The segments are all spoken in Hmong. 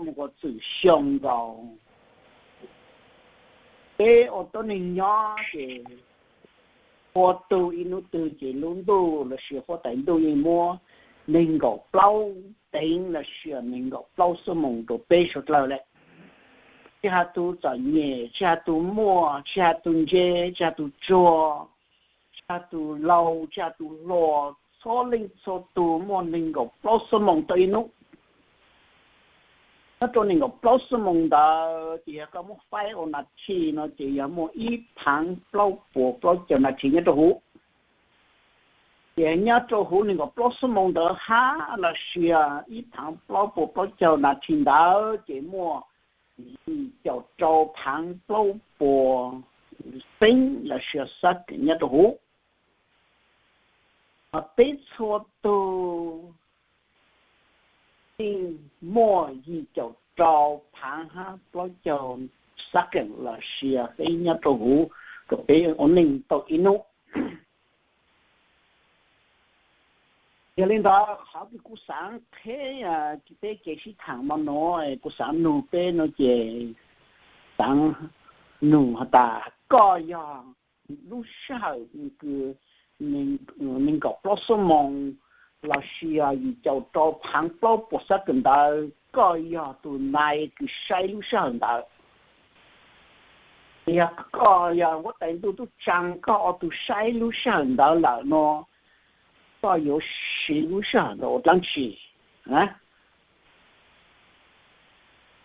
mus kom txwm xyoo nkaus. Peb ua tuab neeg nyob ces huab tug ib hnub twg ces lub ntuj lossis huab tais ntuj yeej muab nees nkaum plaub teev lossis nees nkaum plaub xuab moos rau peb suav dlawg lawm. Tsis has tus txom nyem, tsis has tus muaj, tsis has tus ntse, tsis has tus tsuag, tsis has tus laus, tsis has tus hluas, txhua leej txhua tus muaj nees nkaum plaub xuab moos tau ib hnub. Nyob rau nees nkaum plaub xuab moos ntawd ces yog koj muab faib ua nas this no ces yog muaj ib thaav plaub puas plaub caug nas this nyob rau huv. Ces nyob rau huv nees nkaum plaub xuab moos ntawd hab lossis ib thaav plaub puas plaub caug nas this ntawd ces muaj yim caum rau thaav plaub puas xeeb lossis second nyob rau huv. Peb txhua tug yeej muaj yim caum rau thaav hab plaub caug second lossis xeeb nyob rau huv rau peb ua neej tau ib hnub. Yog li ntawd qhov kws kuv xaav qheb peb kev sib thaam mo nuav, kuv xaav nug peb no ces, xaav nug has tas koj yog lub sij hawm kws nees nkaum plaub xuab moos lossis yim caum rau thaav plaub puas second ntawd koj yog tus nai kws saib lub sij hawm ntawd? Yog koj yog huab tais ntuj tub tsaa koj ua tus saib lub sij hawm ntawd lawm no, koj yuav siv lub sij hawm ntawd ua dlaab tsi?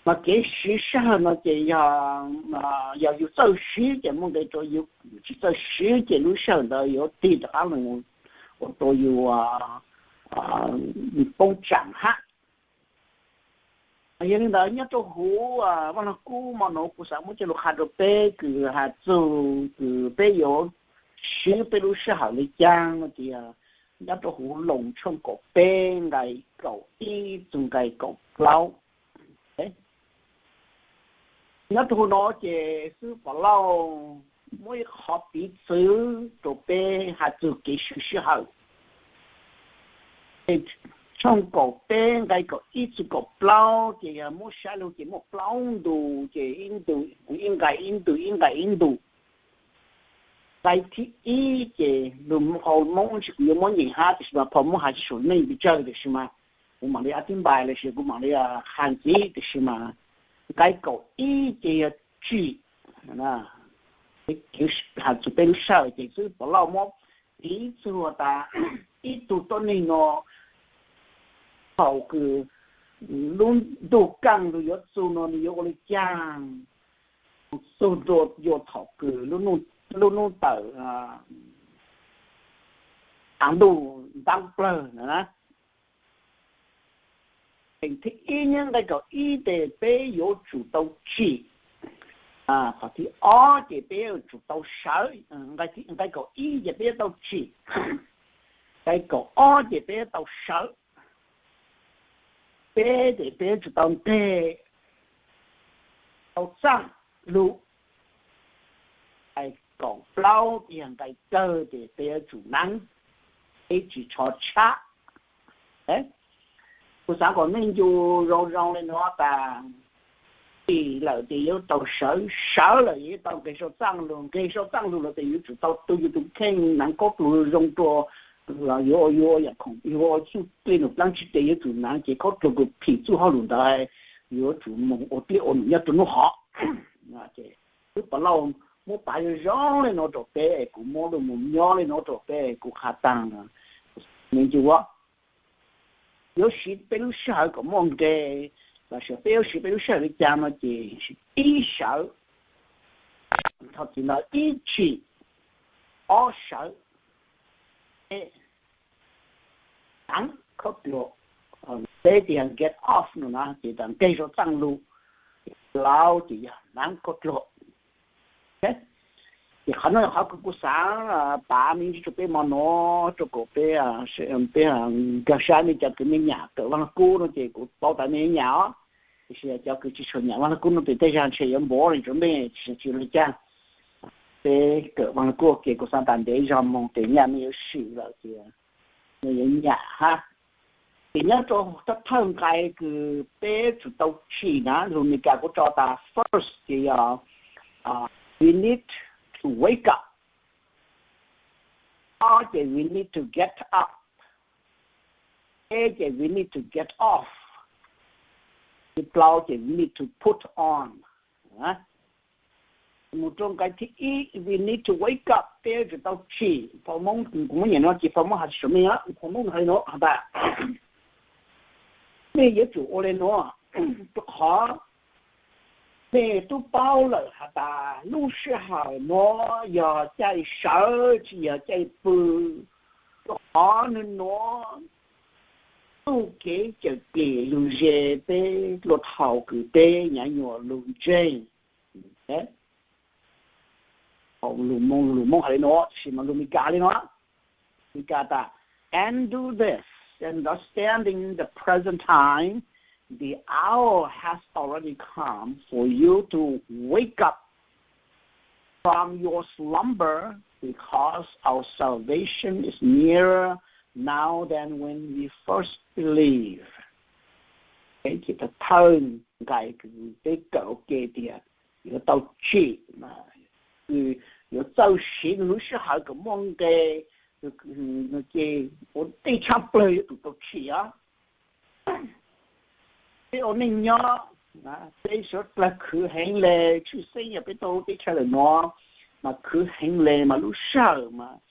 Mas kev siv sij hawm no ces yog, yog yus txawj siv ces muaj nqe rau yus, tsis txawj siv ces lub sij hawm ntawd yuav tig rov qaab los ua rau yus poob tsaam hab. Yog li ntawd nyob rau huv Vaaj Lug Kub mo nuav kuv xaav muab coj lug qha rau peb kws has txug kws peb yuav siv peb lub sij hawm le caag no ces nyob rau huv Loos tshooj kaum peb nqai kaum ib txug nqai kaum plaub. Nyob rau huv no ces xib hwb Pov Lauj muab ib qho piv txwv rau peb has txug kev siv sij hawm. Tshooj kaum peb nqai kaum ib txug kaum plaub ces yog muab saib lug ces muaj plaub ntu, ces ib ntu, ib nqai ib ntu, ib nqai ib ntu. Nqai thib ib ces lug qhov Moob tsis kuv yuav muab nyeem hab tiam sis mas phau Moob has tsis saum neej pes tsawg tiam sis mas kuv mam li a tib npais los sis kuv mam li qha ntxiv tiam sis mas nqai kaum ib ces yog tsim, has txug peb lub sij hawm ces xib hwb Pov Lauj muab piv txug tas ib tug tuab neeg no thaum kws lub ntuj kaaj lug yuav txug no nws yuav ua le caag, txug ntua yuav thaum kws lub nub tawm, taav ntuj ntaab plawg na. Qhov thib ib nyob nqai kaum ib ces peb yuav tsum tau tsim. Qhov thib ob ces peb yuav tsum tau sawv. Nqai kaum ib ces peb yuav tau tsim. Nqai kaum ob ces peb yuav tau sawv. Peb ces peb yuav tsum tau nqeg, tau txaaj lug. Nqai kaum plaub ces yog nqai kawg ces peb yuav tsum naav, peb tsis tshov tshab. Kuv xaav kom mej ncu zoo zoo le nuav tas, tsim lawm ces yuav tau sawv, sawv lawm yuav tau nqeg sau txaaj lug, nqeg sau txaaj lug lawm ces yuav tsum tau tu yug tus kheej naav khaub dluag zoo rua, yuav, yuav, yuav ua txuj dlej num dlaab tsi ces yuav tsum naav ces khaub dluag kws phim txuj hauj lwm ntawd yuav tsum moog ua dlej ua num nyob rua nub hov. Xib hwb Pov Lauj muab pav zoo zoo le nuav rau peb, kuv muab lug moog nyob le nuav rau peb, kuv qha taag, mej ncu, yuav siv peb lub sij hawm kom muaj nqe, los sis peb yuav siv peb lub sij hawm le caag no ces ib sawv, thaum txim ntawd ib tsim, ob sawv, naav khaub dluag, peb tias get off no na ces tas nqeg sau txaaj lug, plaub ces yog naav khaub dluag. Ces qhov no yog qhov kws kuv xaav pav me ntsis rua peb mo nuav rua kom peb, peb nkag sab mej cov kws mej nyam kawm Vaaj Lug Kub no ces kuv paub tas mej nyam os, tiam sis cov kws tsis tshua nyam Vaaj Lug Kub no ces tej zag ntshe yuav npaum le rua mej tsis tsi le caag. Peb kawm Vaaj Lug Kub ua ke kuv xaav tas ntev zog moog tes nyaj mej yuav sim lawm ces mej yuav nyam hab. Ces nyob rau thawj nqai kws peb tsum tau tsim na, lus Meskas kuj tso tas first ces yog we need to wake up, ob ces we need to get up, peb ces we need to get off, plaub ces we need to put on. Mus rau nqai thib ib, we need to wake up, peb tsum tau tsim. Phau Hmoob kuv muab nyem no ces phau Hmoob has tsis sawv me, phau Hmoob has li no has tas, mej yuav tsum ua li no, rau qhov mej twb paub lawm has tas lub sij hawm no yog caij sawv tsis yog caij pw, rau qhov nws nuav txuj kev cawm dim lug ze peb luag thaus kws peb nyav nyuas lug ntseeg. Lus Hmoob, lus Hmoob has li no, tab sis mas lus Meskas li no, Meskas tas, and do this, understanding the present time, the hour has already come for you to wake up from your slumber, because our salvation is nearer now than when we first believed. Ces thawj nqai peb kawm ua ke tias yuav tau tsim, yuav txawj siv lub sij hawm kom muaj nqe, ces ua ntej tshaj plawg yuav tsum tau tsim os. Peb ua neej nyob, peb suav dlawg khwv heev le, tshwj xeeb yog peb tuaj lub teb chaws lawm no mas khwv heev le, mas lub sij hawm mas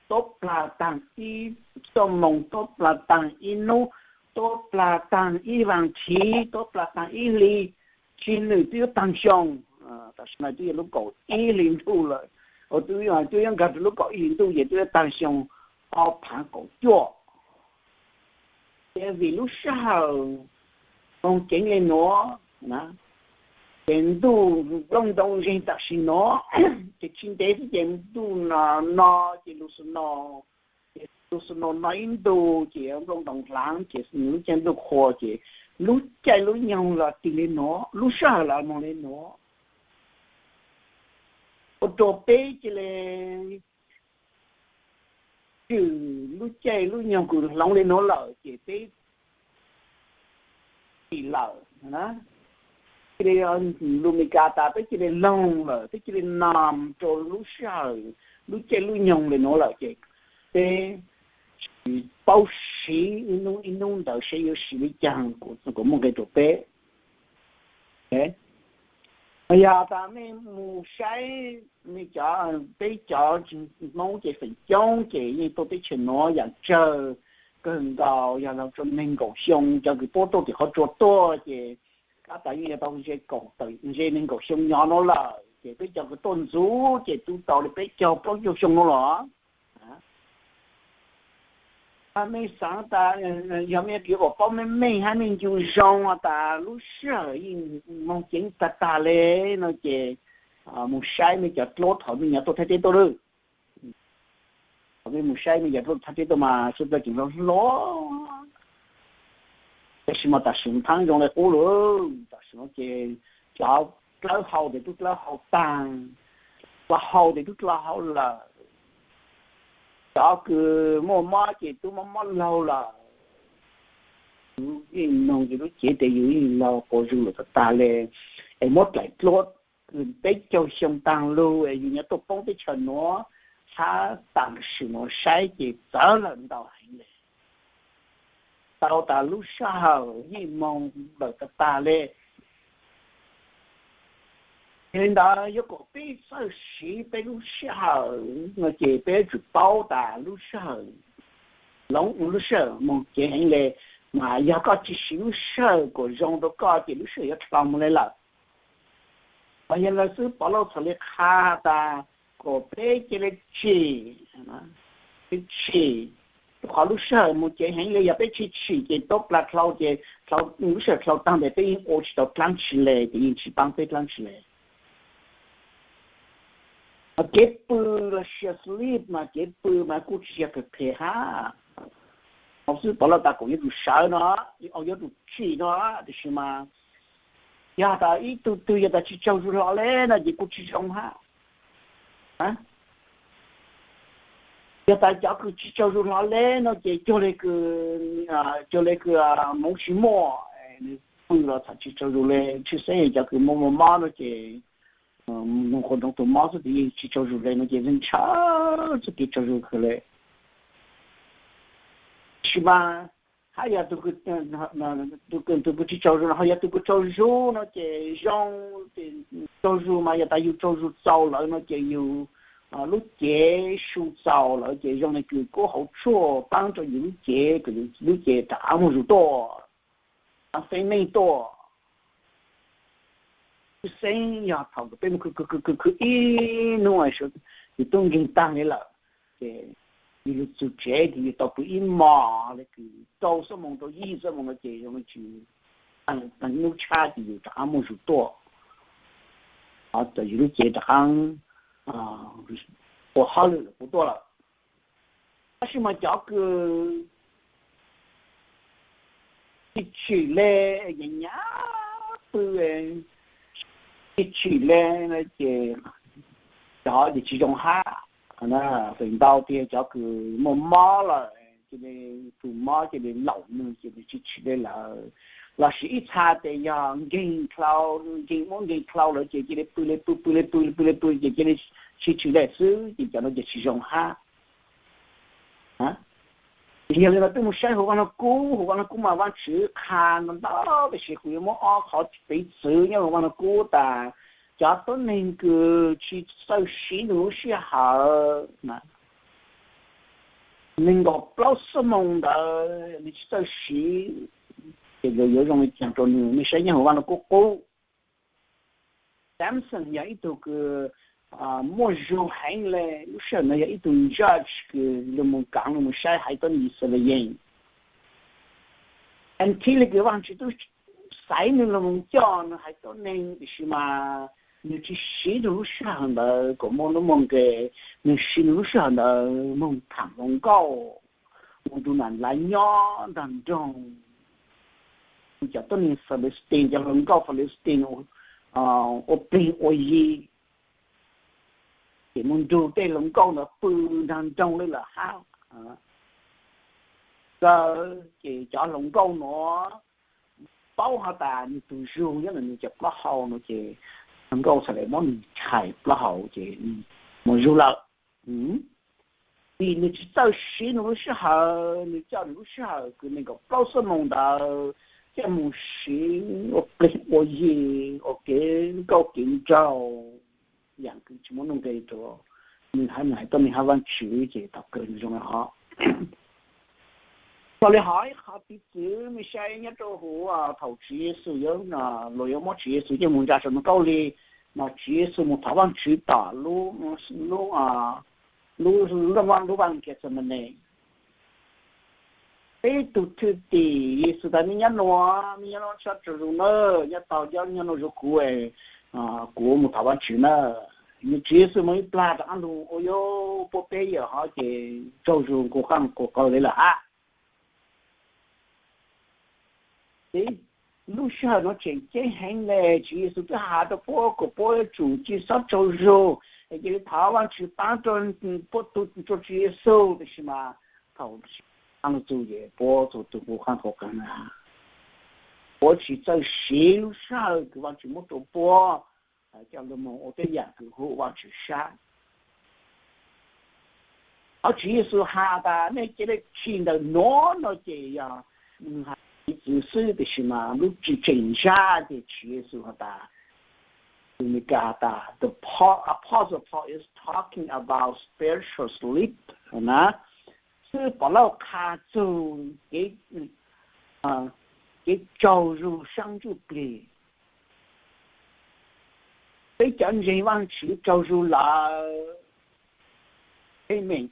tuab plag taag ib xuab moos, tuab plag taag ib nub, tuab plag taag ib vaag thiv, tuab plag taag ib hli, tsis nwm twb yuav taag xyoo. Tam sim no twb yog lub kaum ib hli ntuj lawm, twb yuav nkag rau lub kaum ib hli ntuj ces twb yuav taag xyoo ob phav kaum cuaj. Ces vim lub sij hawm moog ceev le nuav, ces ntuj nplooj ntoo zeeg tam sim nuav, ces tsis ntev xwb ces ntuj no, no ces lus snow, ces lus snow no ib ntu ces nplooj ntoo hlaav ces lub caij ntuj qhua ces lub caij lub nyoog los tig li nuav, lub sij hawm los moog li nuav. Ua rua peb cia li tswm lub caij lub nyoog kws hloov li nuav lawm ces peb tsim lawm. Cia li, lus Meskas tas peb cia li loog lawm, peb cia li numb rau lub sij hawm, lub caij lub nyoog li nuav lawm ces peb tsis paub siv ib hnub ib hnub ntawd seb yuav siv li caag kuas muaj nqe rau peb. Yog tas mej mus saib, mej cov, peb cov Hmoob ces feem coob ces yeej tuaj teb chaws nuav yaam tsawg kawg nkaus, yog los rau neeg nkaum xyoo, cov kws tuaj tuaj tim qhov tsua tuaj ces tab tom yeej yog tau ze neeg nkaum xyoo nyob nuav lawm, ces peb cov kws tuaj ntxuv ces twb tau li peb caug plaub caug xyoo nuav los. Mej xaav tas, yog mej yuav kom paub meej meej hab mej ncu zoo tas lub sij hawm yeej moog ceev tag tag le no ces mus saib mej cov dluab thaum mej nyob tuaj Thaib teb tuaj lawm. Thaum mej mus saib mej cov dluab Thaib teb tuaj mas suav dlawg tseem hluas hluas, tab sis mas tam sim no thaab zoo le qub lawm. Tam sim no ces cov dlawb hau tes tub dlawb hau taag, dlawb hau tes tub dlawb hau lawm, cov kws muaj mob ces tub mob mob laug lawm. Yus yeej noog yus lub cev tes yus yeej laug quas zug lawm tag tag le, es muab dlaim dluab kws peb caug xyoo taag lug es yus nyob tuaj poob teb chaws nuav, hab tam sim nuav saib ces txawv lawm ntau heev le. Tau tas lub sij hawm yeej moog lawm tag tag le. Yog li ntawd yuav kom peb txawj siv peb lub sij hawm no ces peb yuav tsum paub tas lub sij hawm, lub sij hawm moog ceev heev le, mas yog koj tsis siv lub sij hawm kom zoo rau koj ces lub sij hawm yuav dlhau moog le lawm. Mas yog li xwb Pov Lauj txhad li qha tas kom peb cia li tsim, tsim, rau qhov lub sij hawm moog ceev heev le, yog peb tsis tsim ces tuab plag dlhau ces lub sij hawm dlhau taag tes peb yeej ua tsis tau dlaab tsi le, ces yeej tsis paab peb dlaab tsi le. Kev pw los sis sleep mas kev pw mas kuj tsis yog phem phem hab. Xwb Pov Lauj tas kom yuav tsum sawv no, yuav tsum tsim no, tiam sis mas yog tas ib tug twg yog tas tsis tsaug zug hlo le no ces kuj tsis zoo hab. Yog tas cov kws tsis tsaug zug hlo le no ces cuag le kws, cuag le kws hmoov tsis muaj, nws pw los txham tsis tsaug zug le. Tshwj xeeb cov kws muaj muaj mob no ces, nug qhuas nroo tus mob xwb ces yeej tsis tsaug zug le no ces ntshaw txoj kev tsaug zug kawg le. Tab sis mas hab yog tus kws tsis tsaug zug no, ho yog tus kws tsaug zug no ces zoo, tsaug zug mas yog tas yus tsaug zug txaus lawm no ces yus lub cev su txaus lawm ces zoo le kws kub hauv tshuaj paab rua yus lub cev, kws yus lub cev rov qaab muaj zug tuaj, rov qaab feeb meej tuaj. Tshwj xeeb yog thaum kws peb mus khwv khwv khwv khwv ib hnub, yus tub nkeeg taag le lawm, ces yus lug txug tsev ces yus tau pw ib hmos le kws rau xuab moos rau yim xuab moos no ces zoo le tsis taag, ib hnub tshab ces yus rov qaab muaj zug tuaj, yus lub cev rov qaab ua hauj lwm lawm puv tuaj lawm. Tab sis mas cov kws tsis tshwm le, nyam nyam pw, tsis tshwm le no ces cov ces tsis zoo hab. Feem ntau tias cov kws muaj mob lawm, cia li tus mob cia li laum nwg ces nws tsis tshwm le lawm, lossis ib txha tes yog nkeeg dlhau, nkeeg muab nkeeg dlhau lawm ces cia li pw le pw pw le pw pw le pw ces cia li tsis tshwm le xwb ces cov no ces tsis zoo hab. Yog li no peb mus saib huv Vaaj Lug Kub, huv Vaaj Lug Kub mas Vaajtswv qha ntau ntau, tab sis kuv yuav muab ob qhov piv txwv nyob huv Vaaj Lug Kub tas cov tuab neeg kws tsis txawj siv nws lub sij hawm, nees nkaum plaub xuab moos ntawd nws tsis txawj siv, ces yuav zoo li caag rau nws. Mej saib nyob huv Vaaj Lug Kub qub, Samson yog ib tug kws muaj zug heev le, lub sij hawm ntawd yog ib tug judge kws lug moog kaav lug moog saib haiv tuab neeg Yixalayees. Nkaus le kws Vaajtswv tub xaiv nws lug moog coj nws haiv tuab neeg, tab sis mas nws tsis siv nws lub sij hawm ntawd kom muaj nuj muaj nqes, nws siv nws lub sij hawm ntawd moog thaam hluas nkauj, moog nrug nam lawv nyob nraag nroog, cov tuab neeg Philistine, cov hluas nkauj Philistine ua plig ua yi, ces moog nrug tej hluas nkauj ntawd pw nraag nroog le lawm hab. Txawm ces cov hluas nkauj nuav paub has tas nws tug zug nyob ntawm nws cov plaub hau no ces hluas nkauj txhad le muab nws chais plaub hau ces nws muaj zug lawm. Vim nws tsis txawj siv nws lub sij hawm, nws coj nws lub sij hawm kws nees nkaum plaub xuab moos ntawd coj moog siv ua plig ua yi, ua kev nkauj kev nraug, yaam kws tsis muaj nuj nqes rua nws hab nws haiv tuab neeg hab Vaajtswv ces thaum kawg nws zoo le hov. Tau le hov ib qhov piv txwv mej saib nyob rua huv thaum Tswv Yexus yuav, luag yuav muab Tswv Yexus coj moog ntsa sau ntuj kaub lig, mas Tswv Yexus moog thov Vaajtswv tom lub, lub, lub vaaj Kexemanes. Peb tug thwj tim Yexus tas, mej nyob nuav, mej nyob nuav sab tsaug zug na, nyob tau nyob nuav zug kuv, kuv moog thov Vaajtswv na. Tswv Yexus moog ib plag rov qaab lug ua yuav puab peb yawm hov ces tsaug zug nqus qaab nqus qw le lawm hab. Lub sij hawm nuav tseem ceeb heev le, Tswv Yexus twb has rua puab kom puab yuav tsum tsi xob tsaug zug, es cia li thov Vaajtswv paab rua, rua Tswv Yexus, tab sis mas thaum lug txug ces puab txhua tug nqus qaab nqus qw na. Puab tsis txawj siv lub sij hawm kws Vaajtswv muab rua puab coj lug moog ua tej yaam kws huv Vaajtswv sab. Hos Tswv Yexus has tas nej cia li tsim ntawm nuav no ces yog nws has piv txwv xwb, tab sis mas lub tseem ntsa ces Tswv Yexus has tas, Meskas has tas the Apostle Paul is talking about spiritual sleep na, xib Povlauj qha txug kev tsaug zug saab ntsuj plig. Peb cov ntseeg Vaajtswv tsaug zug lawm, teeb meem,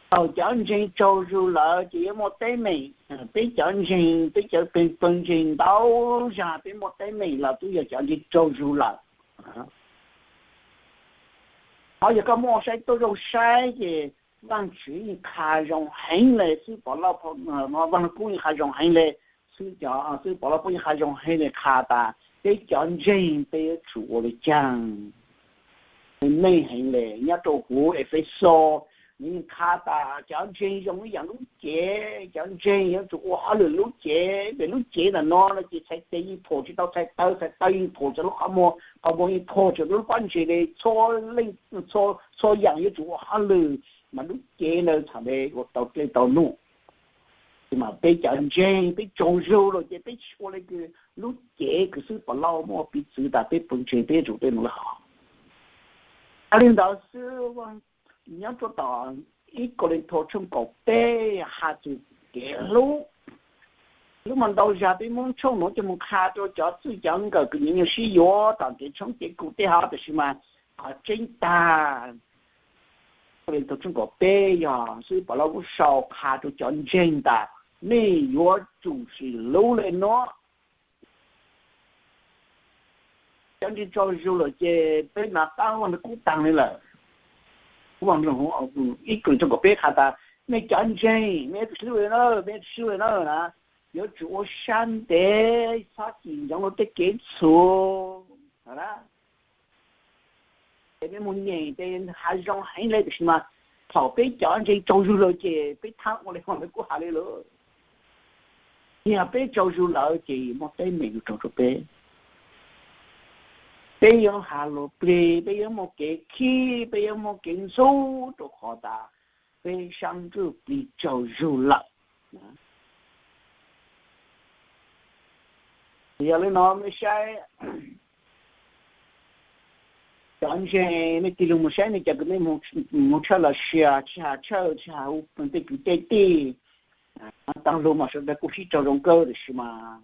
thaum cov ntseeg tsaug zug lawm ces yuav muaj teeb meem. Peb cov ntseeg, peb cov pawg ntseeg ntau zag peb muaj teeb meem los twb yog cov ntseeg tsaug zug lawm. Hos yog koj muaj saib tuab zoo saib ces Vaajtswv yeej qha zoo heev le, xib Povlauj, Vaaj Lug Kub yeej qha zoo heev le, xib, xib Povlauj puab yeej qha zoo heev le qha tas peb cov ntseeg peb yuav tsum ua le caag. Meej heev le, nyob rau huv Efexus, nws yeej qha tas cov ntseeg zoo ib yam lub cev, cov ntseeg yuav tsum ua hauj lwm lub cev. Ces lub cev ntawm no no ces txhais tes yeej phom tsis tau txhais taw, txhais taw yeej phom tsis tau lub qhov muag, qhov muag yeej phom tsis tau lub pob ntseg li. Txhua leej txhua yam yuav tsum ua hauj lwm, mas lub cev ntawd txhais tes ua tau dlej tau num. Mas peb cov ntseeg peb tsaug zug lawm ces peb tsis ua li lub cev. Kwv xwb Pov Lauj muaj piv txwv tas peb pawg ntseeg peb yuav tsum tej no lawm hos. Yog li ntawd xwb, nyob rau tom ib Kauleethaus tshooj kaum peb hais txog kev hlub. Lub mas ntau zag peb muab tshooj nuav coj mus qha rau cov txwj cov nkawm kws nyias nyuag sib yuav tom kev tshoob kev kub tej hov, tab sis mas qhov tseeb tag Kauleethaus tshooj kaum peb yog xwb Pov Lauj kuj sau qha rau cov ntseeg tas nej yuav tsum sim hlub li nuav. Cov ntseeg tsaug zug lawm ces peb hnav qab Vaaj Lug Kub taag li lawm. Ib Kauleethaus tshooj kaum peb qha tas nej cov ntseeg nej yuav tsum hlub li na, nej yuav tsum hlub li na, yuav tsum ua sab ntev, txhob cim ntsoov luag tej kev txhum. Ces peb mus nyeem ces hav zoo heev le, tab sis mas thaum peb cov ntseeg tsaug zug lawm ces peb thaab ua li Vaaj Lug Kub has li lawm. Yog peb tsaug zug lawm ces muaj teeb meem lug raug rau peb. Peb yuav has lus plig, peb yuav muaj kev khib, peb yuav muaj kev ntxub rau qhov tas peb sab ntsuj plig tsaug zug lawm. Yog li no mej saib, cov ntseeg, mej tig lug mus saib nej cov kws mej moog tshawj los sia, tsis has tshawj tsis has hu tej kwv tej tij, taag lug mas sawv daws kuj sib raug zoo kawg, tab sis mas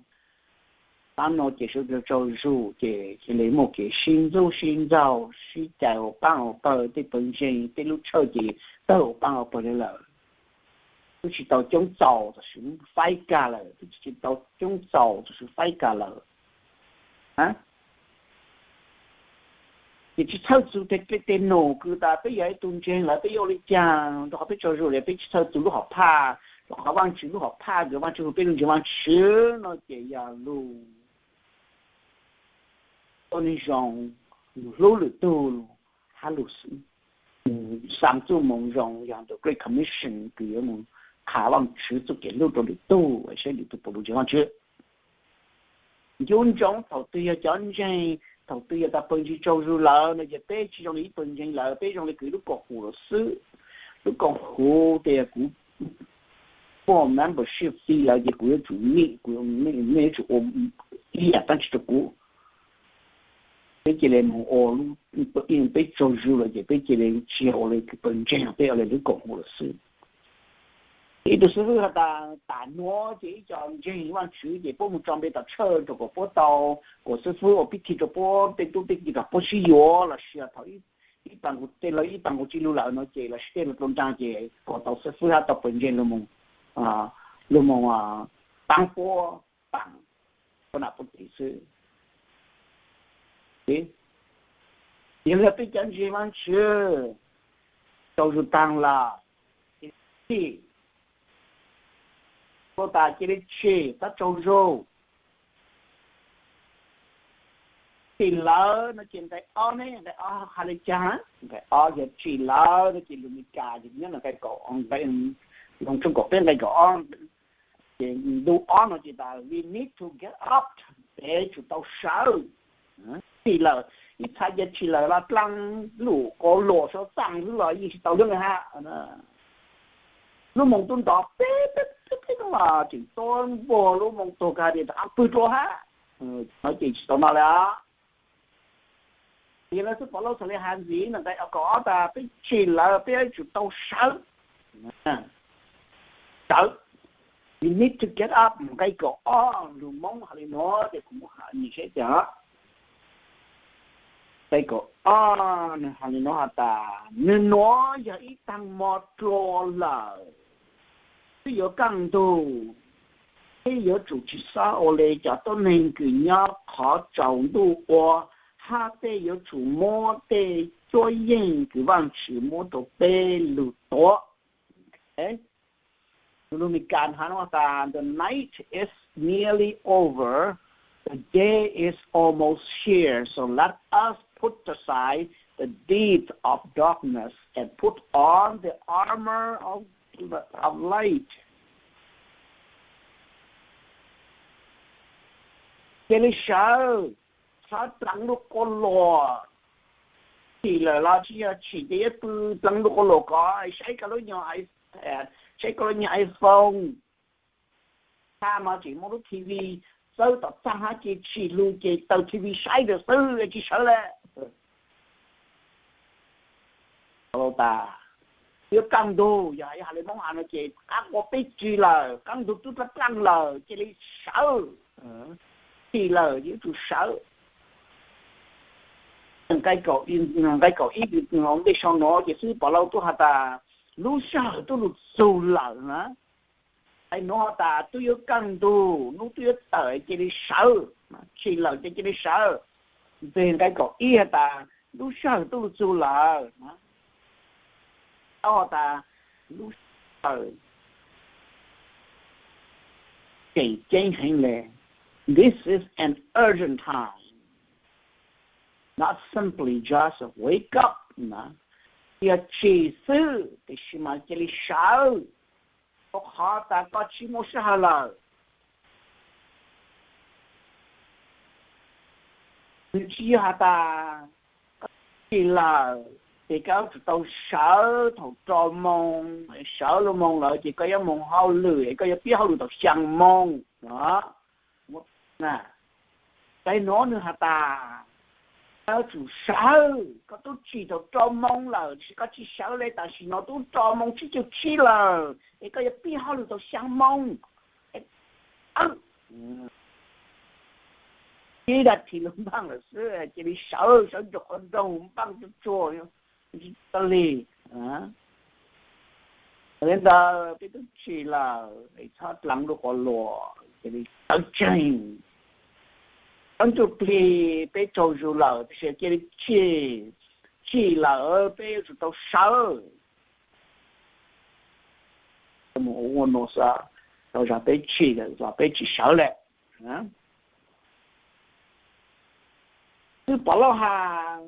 taab no ces sawv daws tsaug zug ces cia li muaj kev sib ntxub sib ntxaug, sib cais ua paab ua pawg, tej pawg ntseeg tej lub tshawj ces tawg ua paab ua pawg li lawm. Twb tsis tau coob txaus tab sis faib kag lawm, twb tsis tau coob txaus tab sis faib kag lawm. Ces tsis txhawj txug tej num kws tas peb yog ib tug ntseeg lawm peb yuav ua li cas, rau qhov peb tsaug zug lawm peb tsis txhawj txug lub hom phaj, rau qhov Vaajtswv lub hom phaj kws Vaajtswv hu peb lug ntseeg Vaajtswv no ces yog lug ua neeg zoo, lug hlub lwm tug, hab lug xa txuj moo zoo, yog the Great Commission kws yuav mus qha Vaajtswv txuj kev hlub rau lwm tug, saib lwm tug puas lug ntseeg Vaajtswv. Ncu ntsoov thaum twg yog cov ntseeg, thaum twg yog tas pawg ntseeg tsaug zug lawm no ces peb tsis zoo li ib pawg ntseeg lawm, peb zoo li kws lub koom haum lawm xwb. Lub koom haum ces yog kuv muaj membership fee lawm ces kuv yuav tsum meet, kuv, nej yuav tsum ua ib yam dlaab tsi rau kuv. Peb cia li mus ua, peb tsaug zug lawm ces peb cia li tsis ua li kws pawg ntseeg, peb ua li lub koom haum lawm xwb. Ib tug xib fwb has tas tam nuav ces ib co ntseeg Vaajtswv ces puab mus tso npe tom tshawj rau kom puab tau, kom xib fwb ua pib thi rau puab tej tub tej kiv kom puab sib yuav los sis thaum ib paas nkaus, tej laug ib paas nkaus tsi lug lawm no ces los sis tej laug dlua nraag ces kom tau xib fwb hab tau pawg ntseeg lug moog, lug moog paab puab paam puab nam puab tis xwb. Yog li peb cov ntseeg Vaajtswv tsaug zug taag lawm, ua tas cia li tshwm tab tsaug zug. Tsim lawv no ces nqe ob ne, nqe ob has li caag? Nqe ob yog tsim lawv no ces lus Mes Kas ces nyob nqe kaum, lus tshooj kaum peb nqe kaum ob, ces ntu ob no ces tas we need to get up, peb tsum tau sawv. Tsim lawm, ib txha yog tsim lawm los dlaag lug qau luam sawv txaaj xwb los yeej tsis tau lub le hab. Lub moos tub ntov peb peb peb peb no mas tseem tuab npuag lub moos tuag kag tias rov qab pw dlua hab. No ces tsis tau no li. Yog li xwb Paulus txhad li has ntxiv nqe kaum ob tas peb tsim lawm peb yuav tsum tau sawv. Sawv, you need to get up. Nqe kaum ob lus Moob has li nuav ces kuv muab has nyiam saib tias, nqe kaum ob nwg has li nuav has tas, nwg nuav yog ib taag mo dlua lawm, twb yuav kaaj ntug, peb yuav tsum tsis xob ua li cov tuab neeg kws nyob qhov tsaus ntuj ua, hab peb yuav tsum muab tej cuab yeej kws Vaajtswv muab rau peb lug tuav. Lus Mes Kas has tas, the night is nearly over, the day is almost here, so let us put aside the deeds of darkness and put on the armor of, of light. Cia li sawv, txhob pleev lub qhov luas. Tshis lawm los tsis yog tshis ces yuav pw pleev lub qhov luas ko, saib koj lub nyuag iPad, saib koj lub nyuag iPhone. Tha mas tseem muaj lub T V txawb tom txaj hab ces tshis lug ces taws T V saib ntawd xwb tsis sawv le. Tau tas, yuav kaj ntug, yog hais li Hmoob has no ces qab qua peb rig lawm, kaj ntug twb dlaab dlaaj lawm cia li sawv. Rig lawm yuav tsum sawv. Nqe kaum ib ntej sau no ces xib hwb Pov Lauj tub has tas, lub sij hawm tub lug txug lawm na. Hais no has tas tub yuav kaj ntug, nub tub yuav tawm cia li sawv, rig lawm ces cia li sawv. Nteg nqe kaum ib has tas lub sij hawm tub lug txug lawm. Tau has tas lub sij hawm tseem ceeb heev le. This is an urgent time, not simply just wake up na. Yog tshis xwb tiam sis mas cia li sawv, rau qhov tas koj tsis muaj sij hawm lawm. Nws tsis yog has tas koj tshis lawm ces koj yuav tsum tau sawv thaum rau moos, sawv lug moos lawm ces koj yuav moog hauj lwm es koj yuav pib hauj lwm thaum xyaa moos no. Nqe no nws has tas koj yuav tsum sawv, koj tub tshis thaum rau moos lawm tiam sis koj tsis sawv le, tam sim no tub rau moos tsib caug tsib lawm es koj yuav pib hauj lwm thaum xyaa moos. Ib dag thim lug npaaj lawm xwb cia li sawv, sawv nraum qhov nroog npaaj tsuag tsuag, tsis tau li. Yog li ntawd peb tub tshis lawm es txhob dlaab lub qhov luas, cia li sawv tsees. Txhob ntsuj plig, peb tsaug zug lawm tiam sis cia li tshis, tshis lawm peb yuav tsum tau sawv. Mus ua nuav xwb, rau zag peb tshis lawm los peb tsis sawv le. Xib hwb Pov Lauj has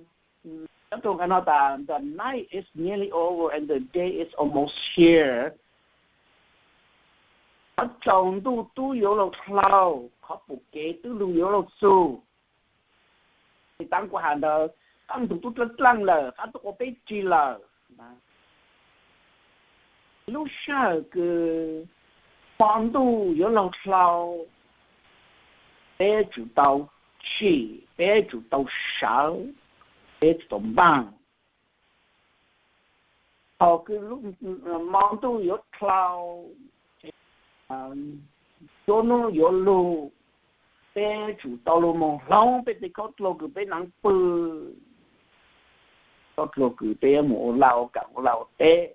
nyob rau nqe no tas, the night is nearly over and the day is almost here. Qhov tsaus ntuj tub yuav luag dlhau, qhov pum kev twb lug yuav luag txug. Ces tav kuv has ntawd, kaj ntug tub dlaab dlaaj lawm, qab tub qua peb rig lawm. Lub sij hawm kws hmo ntuj yuav luag dlhau, peb yuav tsum tau tshis, peb yuav tsum tau sawv, peb yuav tsum tau npaaj. Thaum kws hmo ntuj yuav dlhau, nruab hnub yuav lug, peb yuav tsum tau lug moog hloov peb tej khaub dluag kws peb naav pw, khaub dluag kws peb yuav moog ua laj ua kaam ua laj ua teb.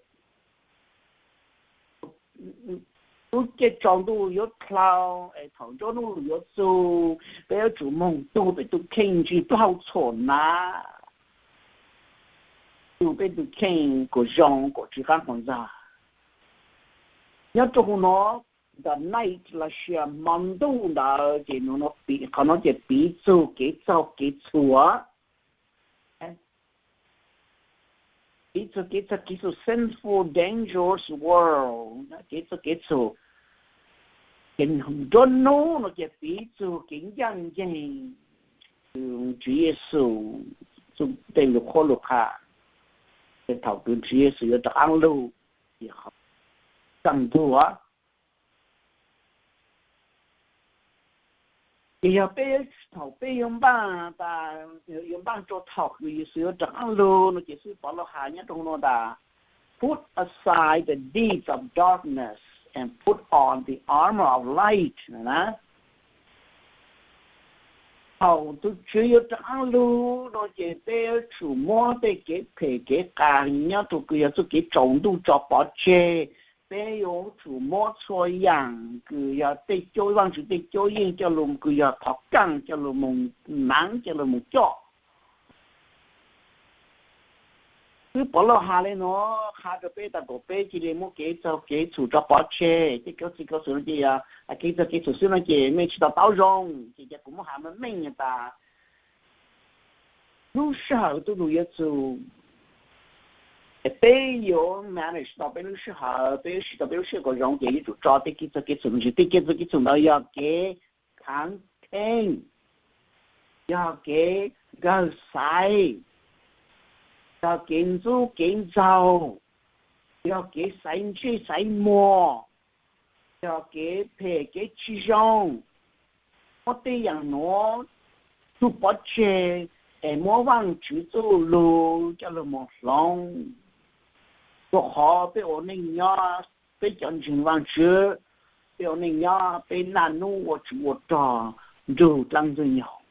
Lub caij tsaus ntuj yuav dlhau es thaum nruab hnub yuav txug, peb yuav tsum moog tug peb tug kheej ntsig plaub hau txhuam hnav, tug peb tug kheej kuas zoo kuas tsw qaab quas ntxag. Nyob rau huv nuav, the night los sis hmo ntuj ntawd ces qhov nuav ces piv txug kev txaug kev txhum, piv txug kev txaug kev txhum, sinful, dangerous world, kev txaug kev txhum. Ces nruab hnub no ces piv txug kev ncaaj nceeg kws Tswv Yexus txuj tej lug qhuab lug qha, ces thaum kws Tswv Yexus yuav rov qaab lug, ces qhov kaj ntug ces yog peb, thaum peb yuav npaaj tas, yuav npaaj rua thaum kws Yexus yuav rov qaab lug no ces xib hwb Pov Lauj has nyob rau nuav tas, put aside the deeds of darkness and put on the armor of light na. Thaum tug Tswv yuav rov qaab lug no ces peb yuav tsum muab tej kev phem kev qas nyob rau kws yog txuj kev tsaus ntuj tso pov tseg. Peb yuav tsum muab txhua yaam kws yog tej cuab, Vaajtswv tej cuab yeej coj lug, kws yog qhov kaaj coj lug moog naav coj lug moog coj. Xib hwb Pov Lauj has le nuav qha rau peb tas kom peb cia li muab kev txaug kev txhum tso pov tseg. Tej kev txaug kev txhum no ces yog kev txaug kev txhum xwb no ces mej tsis to taub zoo, ces kuv muab has meej meej tas lub sij hawm tuaj mus yuav txug, peb yuav manage tau peb lub sij hawm, peb yuav siv tau peb lub sij hawm kom zoo ces yuav tsum tso tej kev txawj kev txhum ntsis. Tej kev txawj kev txhum ntawd yog kev khav theej, yog kev nkawg xaiv, yog kev ntxub kev ntxaug, yog kev xaiv ntsej xaiv muag, yog kev phem kev tsis zoo. Muab tej yaam nuav tsuj pov tseg es muab Vaajtswv txuj lug coj lug moog hloov. Rua qhov peb ua neej nyob, peb cov ntseeg Vaajtswv, peb ua neej nyob peb naj nub ua tsov ua rog nrug dlaab ntxwg nyoog.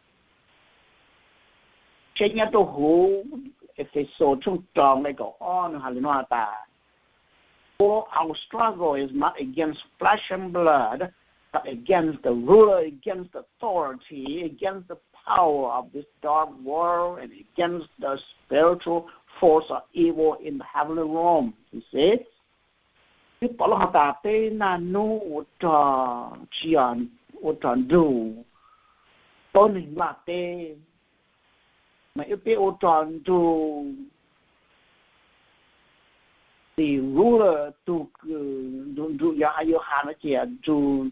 Saib nyob rua huv Efexus tshooj rau nqe kaum ob nwg has le nuav has tas, For our struggle is not against flesh and blood, but against the ruler, against the authority, against the power of this dark world, and against the spiritual force of evil in the heavenly realm. You see? Peb pom lub has tas peb naj nub ua rog tsi, ua rog nrug tuab neeg nplaj teb, mas wb peb ua rog nrug tis ruler tug kws nrug, nrug yog has yuav has nuav ces nrug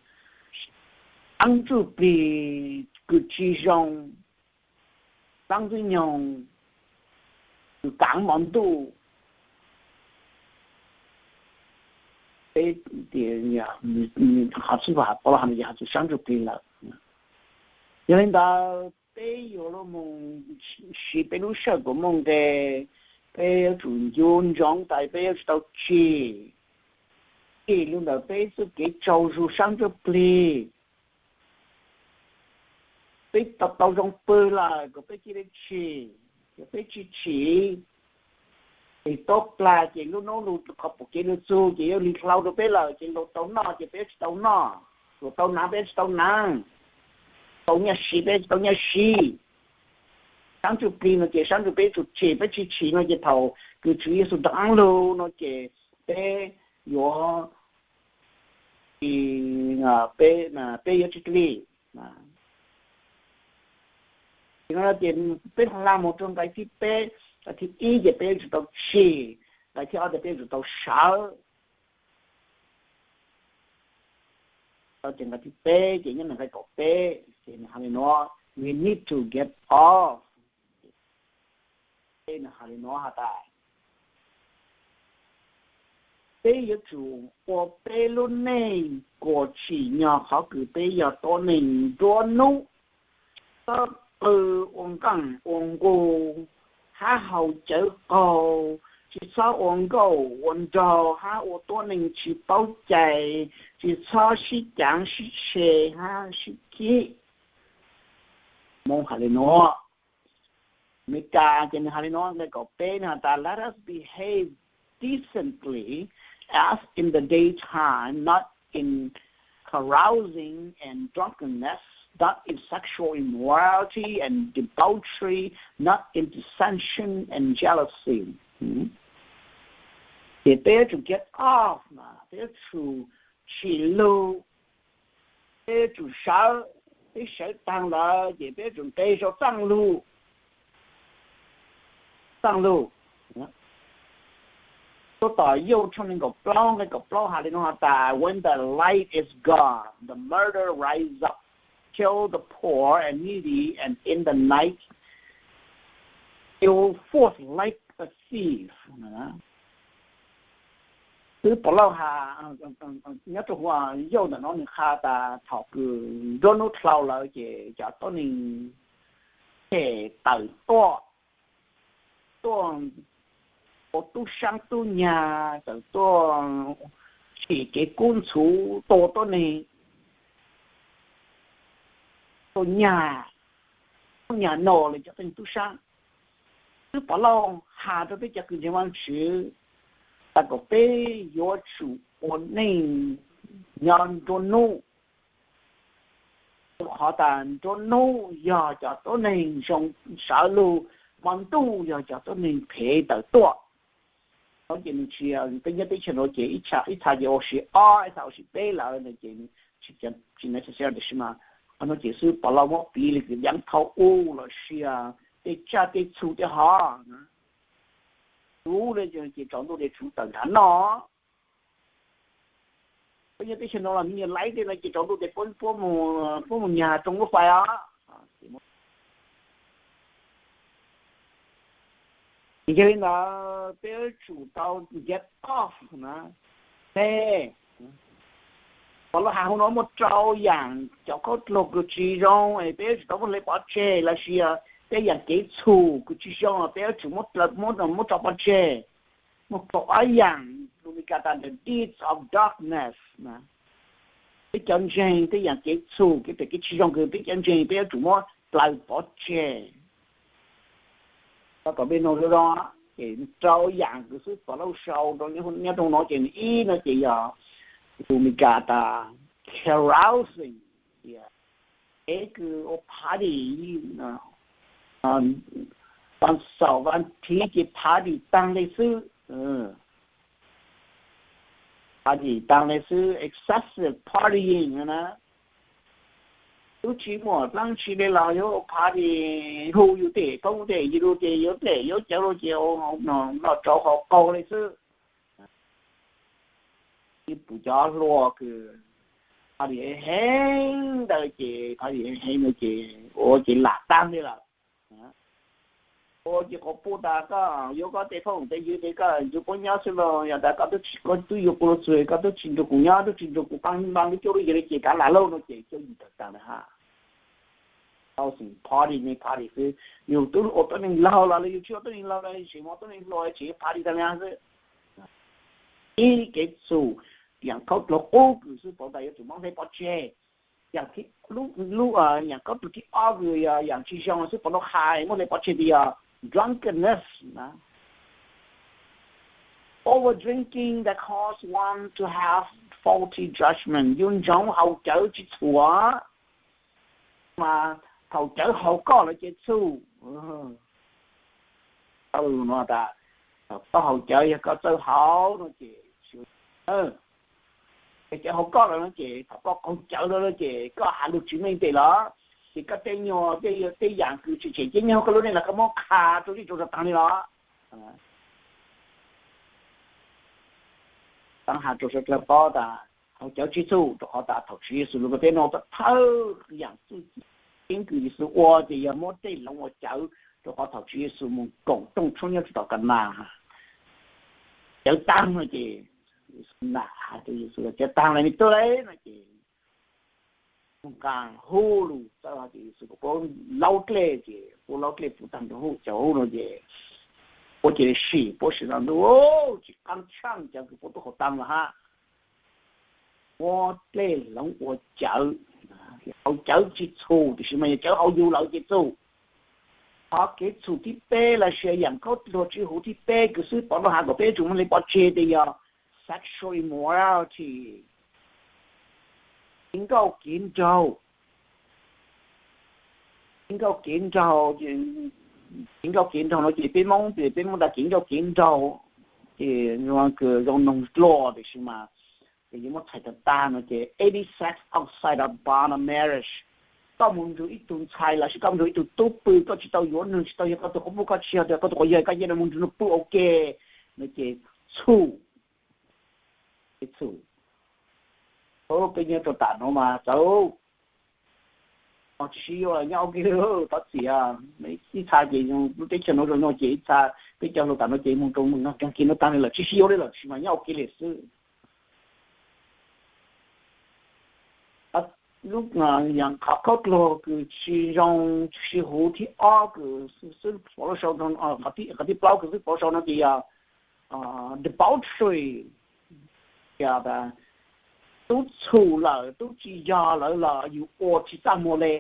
sab ntsuj plig kws tsi zoo, dlaab ntxwg nyoog kws kaav mos ntuj. Peb, qhov txhib has Paulus has no ces has txug sab ntsuj plig lawm. Yog le ntawd peb yuav lug moog siv peb lub sij hawm kuas moog nqe, peb yuav tsum ncu ntsoov tas peb yuav tsi tau tseg, tseg lug ntawm peb txuj kev tsaug zug sab ntsuj plig. Peb tau tau zoo pw lawm kuas peb cia li tseg, yog peb tsi tseg, es tuab plag ces lub nub lug qhov pum kev lug txug ces yuav lig dlau rua peb lawm ces luas tau noj ces peb yuav tsi tau noj, luas tau hnav peb yuav tsi tau hnav, tau nyaj siv peb yuav tsi tau nyaj siv. Sab ntsuj plig no ces sab ntsuj plig tsum tseg, peb tsi tseg no ces thaum kws Tswv Yexus rov qaab lug no ces peb yuav, peb, peb yuav tsi dlig. Ces no ces peb hla moog rua nqe thib peb, nqe thib ib ces peb yuav tsum tau tseg, nqe thib ob ces peb yuav tsum tau sawv. Ces nqe thib peb ces nyob nqe kaum peb ces nwg has le nuav, we need to get off. Peb nwg has le nuav has tas, peb yuav tsum ua peb lub neej kuas tsim nyog qhov kws peb yog tuab neeg nruab nub, txhob qw ua nqaaj ua nqug, hab haus cawv qaug, tsi txhob ua nkauj ua nraug hab ua tuab neeg tsi paub cai, tsi txhob sib caav sib tshe hab sib khib. Moob has le nuav, Amelikas ces nwg has le nuav, nqe kaum peb nwg has tas, let us behave decently as in the daytime, not in carousing and drunkenness, not in sexual immorality and debauchery, not in dissension and jealousy. Ces peb yuav tsum get off, peb yuav tsum tsim lug, peb yuav tsum sawv, peb sawv taag lawm ces peb yuav tsum nqes sau txaaj lug, txaaj lug. Tuab tom Yauj tshooj neeg nkaum plaub nqe kaum plaub has le nuav has tas, when the light is gone, the murderer rises up, kills the poor and needy, and in the night steals forth like a thief. Xib Paulus has nyob rua huv Yauj ntawm nuav nwg qha tas thaum kws nruab nub dlhau lawm ces cov tuab neeg phem tawm tuaj, tuaj ua tub saab tub nyag, tawm tuaj tsim kev kub ntxhuv tua tuab neeg, tua nyag, tua nyag no le cov tuab neeg tub saab. Xib Paulus has rua peb cov kws ntseeg Vaajtswv tas kom peb yuav tsum ua neej nyob nruab nub, rua qhov tas nruab nub yog cov tuab neeg zoo sawv lug, hmo ntuj yog cov tuab neeg phem tawm tuaj. Ces nwg tsi, peb nyob teb chaws nuav ces ib txha ces ua si ob, ib txha ua si peb lawm no ces tsi, tsi na tsi xav, tab sis mas qhov no ces Xib Paulus muab piv le kws dlaab thaub ub los sis tej tsaj tej txhu tej hov, tshuv le ces tsaus ntuj ces tshuv tawm nrhav noj. Peb nyob teb chaws no los me nyuam laib tej no ces tsaus ntuj ces puab mus nyag rooj lub fais os. Ces yog li ntawd peb yuav tsum tau get off na. Tej pov lub hav hauv no muaj rau yaam cov khaub dluag kws tsis zoo es peb yuav tsum tau muab hle pov tseg lossis tej yaam kev txhum kws tsis zoo peb yuav tsum muab tso pov tseg. Muaj kaum ob yaam lus Meskas tas the deeds of darkness. Peb cov ntseeg tej yaam kev txhum kev phem kev tsis zoo kws peb cov ntseeg peb yuav tsum muab plaws pov tseg. Koj kom peb nug zoo zoo, ces rau yaam kws xwb pov lub sau rau nyob rau no ces ib no ces yog lus Meskas tas carousing, ces kws ua party, vas xaum vas thiv ces party taag le xwb. Party taag le xwb, excessive partying na. Tub tsis muaj dlaab tsi le los yuav party, hu yus tej phooj tej ywg lug ces yuav dlej yuav cawv lug ces noj tsau haus qaug le xwb. Ib pum cov hluas kws party heev ntawd ces party heev ntawd ces ua ces lam taag le lawm. Ua ces quas puj tas koj yuav koj tej phooj tej ywg ces koj nrug puab nyob xwb los yog tas koj tub tsis, koj tub yuav kuv lug txug koj tub tsis nrug kuv nyob tub tsis nrug kuv qaab npaab lub cuab lub yig le ces kav lam lauj no ces cuab yig tawm taag le hab. Tau xeem party ne party xwb, yus tub ua tuab neeg laug los le yus tsis ua tuab neeg laug los tseem muaj tuab neeg hluas tseem party taag le hab xwb. Ib kev txhum, yaam khaub dluag qub kws xwb pov tas yuav tsum muab hle pov tseg. Yaam khaub dluag thib ob kws yog yaam tsis zoo xwb pov lub hav muab hle pov tseg tas yog drunkenness na. Over drinking that cause one to have faulty judgment, yus ntsoov haus cawv tsis txhum mas thaum cawv haus koj lawm ces txhum. Thaum koj haus cawv yog koj txawj haus no ces, cawv haus koj lawm no ces thaum koj qaug cawv lawm no ces koj has lug tsis meej tes los ces koj tej nyuag tej yaam kws tseem tseem ceeb nyob koj lub neej los koj muab qha rau zej rau zog taag le los. Taab has rau sawv dlawg paub tas haus cawv tsis txhum rau qhov tas thaum Tswv Yexus lug rau peb no thawj yaam txuj ci keeb kws Yexus ua ces yog muab dlej hloov ua cawv, rau qhov thaum Tswv Yexus mus koom rooj tshoob nyob rau tom Kanas, cawv taag no ces Yexus nam has rau Yexus cawv taag le me tub le no ces mus nqaa hu lug txawb hov ces Yexus kom puab laub dlej ces puab laub dlej puv taag rau hub cawv hub no ces puab cia li sim puab sim no ntuj tsis qaab tshaaj cawv kws puab tub haus taag los hab. Muab dlej hloov ua cawv, haus cawv tsis txhum tiam sis mas yog cawv haus yus lawm ces txhum. Qhov kev txhum thib peb los sis yaam khaub dluag tsis huv thib peb kws xwb pov lub hav kom peb yuav tsum muab hle pov tseg tas yog sexual immorality, kev nkauj kev nraug. Kev nkauj kev nraug, kev nkauj kev nraug no ces peb Moob, peb Moob tas kev nkauj kev nraug ces zoo noog dlua tiam sis mas ces yuav muab txhais tag tag no ces any sex outside of bond of marriage. Koj mus nrug ib tug ntxhais los sis koj mus nrug ib tug tub pw koj tsis tau yuav nwg, tsis tau yog koj tug quas puj, koj tsis yog koj tug quas yawg, koj cia nws mus nrug nwg pw ua ke no ces txhum. Txhum. Peb nyob rau tam nuav mas txaus, tsis sib yuav nyob ua ke li, thov txim. Ib txha ces lub teb chaws nuav zoo no ces ib txha peb cov hluas tam nuav ces moog rau moog nkaag kiag nuav taag li lawm, tsis sib yuav li lawm, tsis mas nyob ua ke li xwb. Lub qhov khaub dluag kws tsis zoo tsis huv thib ob kws xwb pov lub sau, qhov thib plaub kws xwb pov lub sau no ces yog debauchery, tub txhum lawm tub tsis yog lawm los yus ua tsis txaj muag le.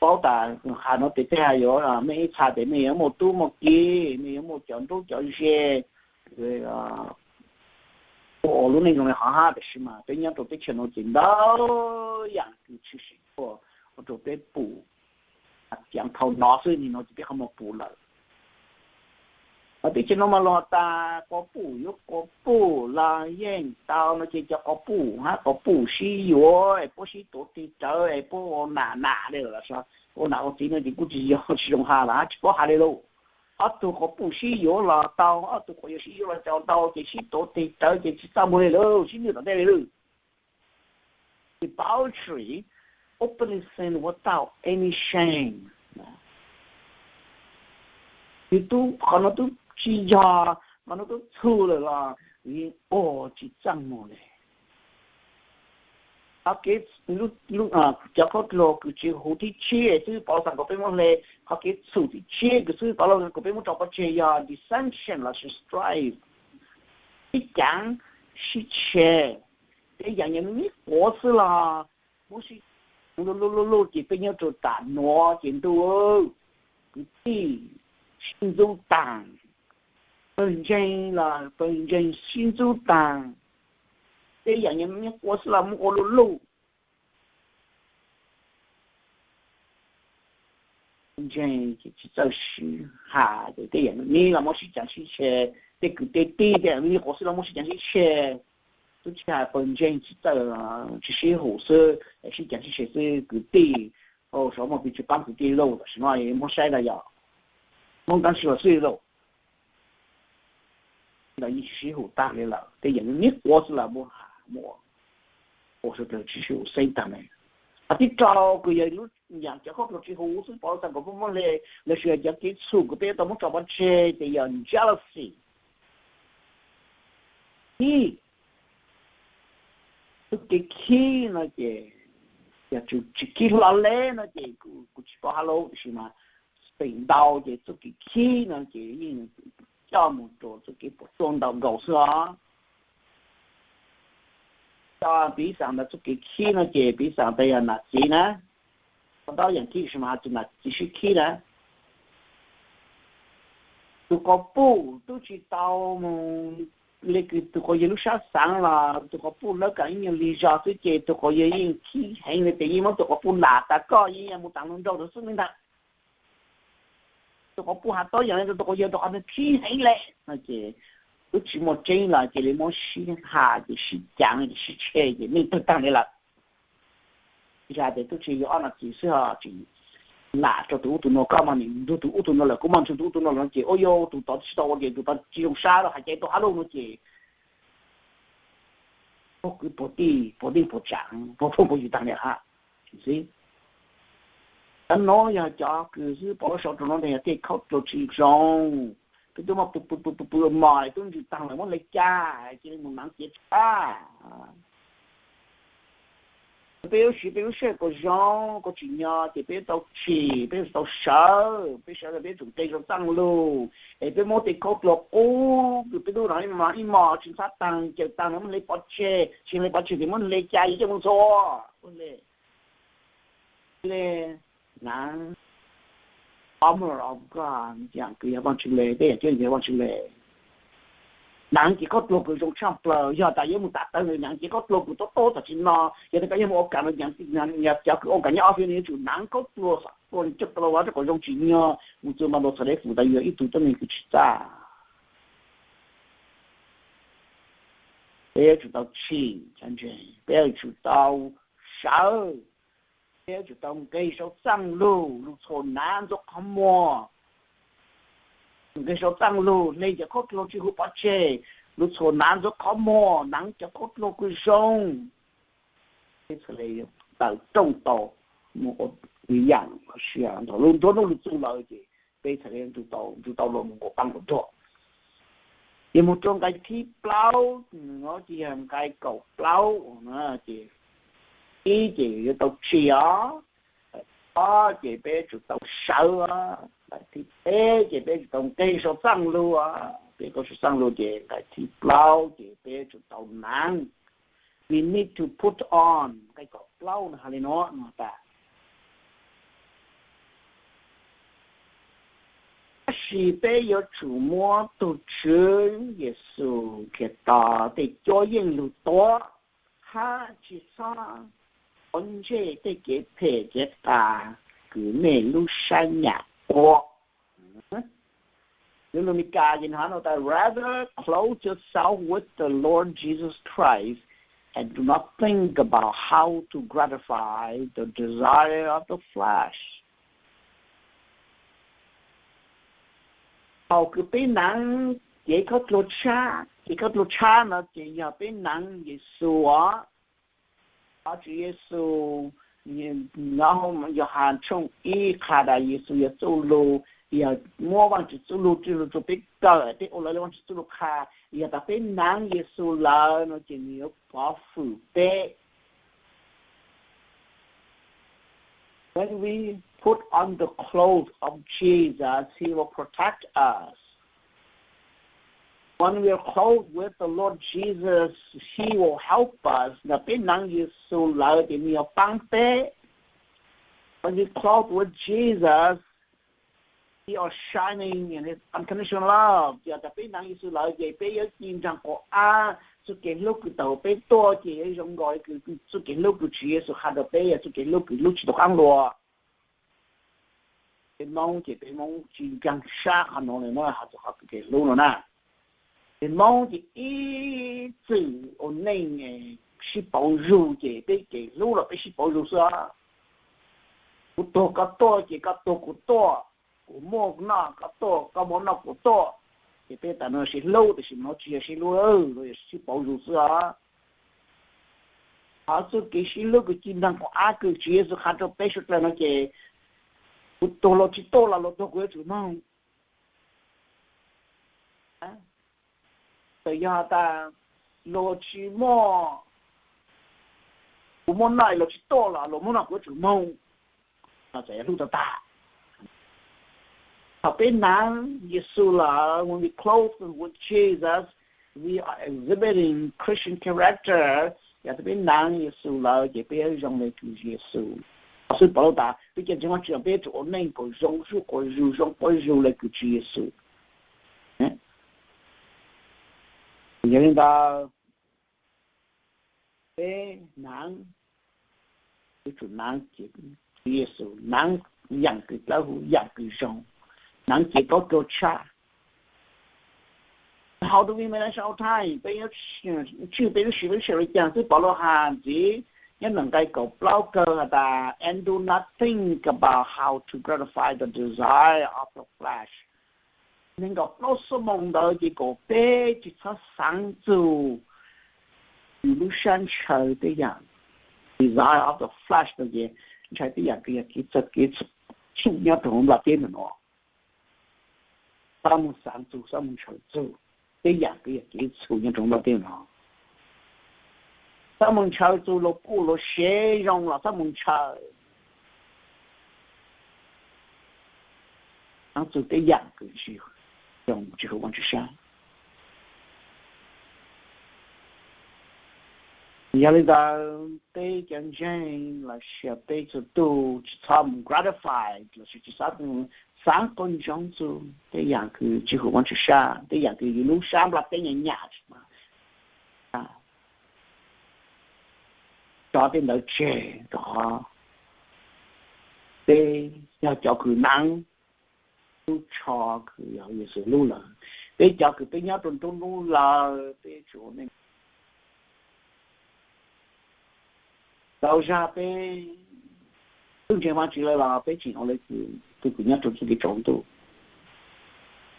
Paub tas qhov nuav tes teb hais yuav, mej ib txha tes mej yuav muaj tub muaj kiv, mej yuav muaj cov nrub cov ze, ua lub neej zoo li hov hab, tab sis mas peb nyob rau teb chaws nuav ces ntau yaam kws tshwm sim tuaj ua rau peb pum, caav thaum nov xwb, nim no ces peb qhov muag pum lawm. Teb chaws no mas los tas quas puj yuav quas puj los yeej tau no ces cov quas puj hab quas puj sib yuav es puab sib tuav tes rawv es puab ua nam nam li lawm, ua nam ua txiv no ces kuj tsis yog tsis zoo has los tsis paub has li lauj. Ob tug quas puj sib yuav los tau, ob tug quas yuav sib yuav los tau ces sib tuav tes rawv ces tsis txaj muag li lawm, sib nwj tom ntej li lawm. Debauchery, openly sin without any shame. Yus tub qhov no tub tsis yog, qhov no tub txhum lawm los yeej ua tsis txaj muag li. Qhov kev, cov khaub dluag kws tsis huv thib tshiab xwb Pov Los xav kom peb muab hle, qhov kev txhum thib tshiab kws xwb Pov Los kom peb muab tso pov tseg yog dissension lossis strife, sib caav sib tshe. Tej yam yog me me quav xwb los muab sib luj luj luj luj ces peb nyob rau tam nuav ces ntuj, kwv tij sib ntxub taag, pawg ntseeg los pawg ntseeg sib ntxub taag. Tej yam yog me me quav xwb los muab ua luj luj ntseeg ces tsis txawj sib has, ces tej yam me me los muab sib caav sib tshe, tej kwv tej tij tej yam me me quav xwb los muab sib caav sib tshe. Tub tsis has pawg ntseeg tsis txawj, tsis sib hum xwb, sib caav sib tshe xwb kwv tij, sav muaj pib tsis paab kwv tij lauj, tam sim no muab saib na yog, muab nkaab si los xwb lauj, los yeej tsis sib hum taag li lawm, tej yam me me quav xwb los muab has muab ua, ua sawv daws tsis sib hum xeeb taag ne. Qhov thib rau kws yog lub yam cov khaub dluag tsis huv xwb Pov Los xav kom peb muab hle, lossis yog cov kev txhum kws peb yuav tau muab tso pov tseg ces yog jealousy, khib. Txuj kev khib no ces yog tsis khib hlo le no ces kuv tsis paub hab lauj, tab sis mas feem ntau ces txuj kev khib no ces yeej coj mus rau txuj kev puas tsuaj ntau nkaus xwb os. Coj piv xam ntawm txuj kev khib no ces piv xam tas yog nam txiv na, tau yam khib, tab sis mas has txug nam txiv sib khib na. Tug quas puj tub tsis tau moog le kws tug quas yawg lub sab xaav los tug quas puj lawv kam ib nyuag lig zog xwb ces tug quas yawg yeej khib heev le ces yeej muab tug quas puj lam tas koj yeej mus taag lug nraug rau xwb le ntag. Tug quas puj has tau yam le rau tug quas yawg rau qhov nws khib heev le no ces tub tsis muaj tseeb los cia li muab sib has ces sib caav ces sib tshe ces neej tawg taag le lawm. Yog tias tub tsis yog ob nam txiv xwb ho tseem lam rau tug ub tug nuav, koj mas nim nrug tug ub tug nuav lawm kuv mas nrug tug ub tug nuav lawm no ces ua yog tug tod tsis tau ua ces tug tod tsis zoo sab los has cai tau hab lauj no ces puag kwv puag tij puag neej puag tsaav puag phooj puag ywg taag le hab. Cov nuav yog cov kws xwb Pov Los sau rau nuav ntag yog tej khaub dluag tsis zoo. Peb tub muaj pw pw pw pw mos tub ntsws taag lawm muab hle ca, cia li mus naav cev tshab. Peb yuav siv peb lub sij hawm kom zoo kom tsim nyog ces peb yuav tau tshim, peb yuav tau sawv, peb sawv daws peb yuav tsum nqe rau txaaj lug, es peb muab tej khaub dluag qub kws peb tub no ib mos tsis ntxhab taag cawm taag no muab hle pov tseg, tsis hle pov tseg ces muab hle ca yuav coj mus ntxhua. Hle, hle, naav, armor of God, yam kws yog Vaajtswv le, tej yam cuab yog Vaajtswv le. Naav ces khaub dluag kws zoo tshaj plaws, yog tas yuav mus tam tawv naav ces khaub dluag kws tob tob tam sim no, yog tas koj yuav mus ua kam no, cov kws ua kam nyob office no yuav tsum naav khaub dluag, khaub dluag coj tau los rau kom zoo tsim nyog mus txug npa ntaus txhais lej fum tas yog ib tug tuab neeg kws tsis txaj. Peb yuav tsum tau tshim, peb yuav tsum tau sawv, peb yuav tsum tau nqe sau txaaj lug lug txhua naav ntxuav qhov muag. Nqe sau txaaj lug hle cov khaub dluag tsis huv pov tseg, lug txhua naav ntxuav qhov muag, naav cov khaub dluag kws zoo. Peb txhad le tawm rooj tau mus ua yaam lossis ntawm lub nruab hnub lug txug lawm ces peb txhad le nrug tau luag mus nkaum paab nkaum nruag. Ces mus rau nqai thib plaub, ces yog nqai kaum plaub, ces ib ces yuav tau tshim os, ob ces peb yuav tsum tau sawv os, nqai thib peb ces peb yuav tsum tau nqe sau txaaj lug os, peb nqe sau txaaj lug ces nqai thib plaub ces peb yuav tsum tau naav. We need to put on, nqai kaum plaub no has le nuav no tas. Tab sis peb yuav tsum muab tug Tswv Yexus Khetos tej cuab yeej lug tuav, hab tsis txhob ua ntsej tej kev phem kev qas kws mej lub sab nyam ua. Lus Meskas ces nws hais no tias, rather clothe yourself with the Lord Jesus Christ and do not think about how to gratify the desire of the flesh. Thaum kws peb hnav cev khaub dluag tshab, cev khaub dluag tshab no ces yog peb hnav Yexus os. Qhov tseeb Yexus, Yauhas tshooj ib qha tas Yexus yog txuj lug, yog muab Vaajtswv txuj lug txuj lug rua peb kawm, peb ua lawv le Vaajtswv txuj lug qha. Yog tas peb hnav Yexus lawm no ces nws yuav pov hwm peb. When we put on the clothes of Jesus, He will protect us. When we are clothed with the Lord Jesus, He will help us. Yog peb hnav Yexus lawm ces nws yuav paab peb. When we clothed with Jesus, we are shining in His unconditional love. Yog tas peb hnav Yexus lawm ces peb yuav ci nraag quas ab, txuj kev hlub kws tawm huv peb tuaj ces yuav zoo nkaus li kws txuj kev hlub kws Tswv Yexus qha rua peb yog txuj kev hlub kws lub tsis tau qaab luag. Peb Moob ces peb Moob tsi nkaag sab qhov nuav le na, hais txug qhov kws kev hlub no na. Peb Moob ces ib txwm ua neej sib pauv zug ces peb kev hlub los peb sib pauv zug xwb os. Kuv tuag koj tuaj ces koj tuag kuv tuaj, kuv muaj noj koj tuaj, koj muaj noj kuv tuaj. Ces peb tas no sib hlub, tab sis no tsi yog sib hlub, yog sib pauv zug xwb os. Qhov txuj kev sib hlub kws ci nraag quas ab kws Tswv Yexus qha rua peb suav dlawg no ces, kuv tuag los tsis tuaj los luag tuag kuv yuav tsum moog. Txawm yog tas luag tsis muaj, kuv muaj noj luag tsis tuaj los luag muaj noj kuv yuav tsum moog. Txawm yog hlub tag tag. Thaum peb hnav Yexus lawm, when we clothe with Jesus, we are exhibiting Christian character. Yog tas peb hnav Yexus lawm ces peb yuav zoo le kws Yexus. Xwb Paulus tas peb cov ntseeg Vaajtswv peb yuav tsum ua neej kom zoo zuj quas zug, zoo quas zug le kws Tswv Yexus. Yog li ntawd, peb hnav, yuav tsum hnav Tswv Yexus, hnav yaam kws dlawb huv, yaam kws zoo, hnav cev khaub dluag tshab. How do we manage our time? Peb yuav tswj peb lub sim, peb lub sij hawm le caag? Xwb Paulus has ntxiv nyob ntawm nqai kaum plaub kawg has tas, and do not think about how to gratify the desire of the flesh. Neeg nkaum plaub xuab moos ntawd ces kom peb tsis txhob xaav txug yus lub sab ntshaw tej yaam, desire of the flesh no ces ntshai tej yaam kws yog kev txhaum, kev txhaum nyob rua huv nplaj teb ntawm no. Txhob moog xaav txug, txhob moog ntshaw txug tej yaam kws yog kev txhaum nyob rua huv nplaj teb no. Txhob moog ntshaw txug luag puj luag sev zoo los txhob moog ntshaw. Xaav txug tej yaam kws tsis zoo, tsis huv Vaajtswv sab. Yog li ntawd peb cov ntseeg los sis peb txhua tug tsis txhob moog gratify los sis tsis txhob xaav qau ntsoov txug tej yaam kws tsis huv Vaajtswv sab, tej yaam kws yus lub sab nplaj teb nyam nyam tsis tso tej ntawd tseg, rua qhov peb yog cov kws hnav lub tsho kws yog Yexus lub lawm. Peb cov kws peb nyob rua nruab hnub lawm, peb tsuas ua neej tau zag peb tub ntseeg Vaajtswv lawm los peb tseem ua le kws tug kws nyob rua txuj kev tsaus ntuj.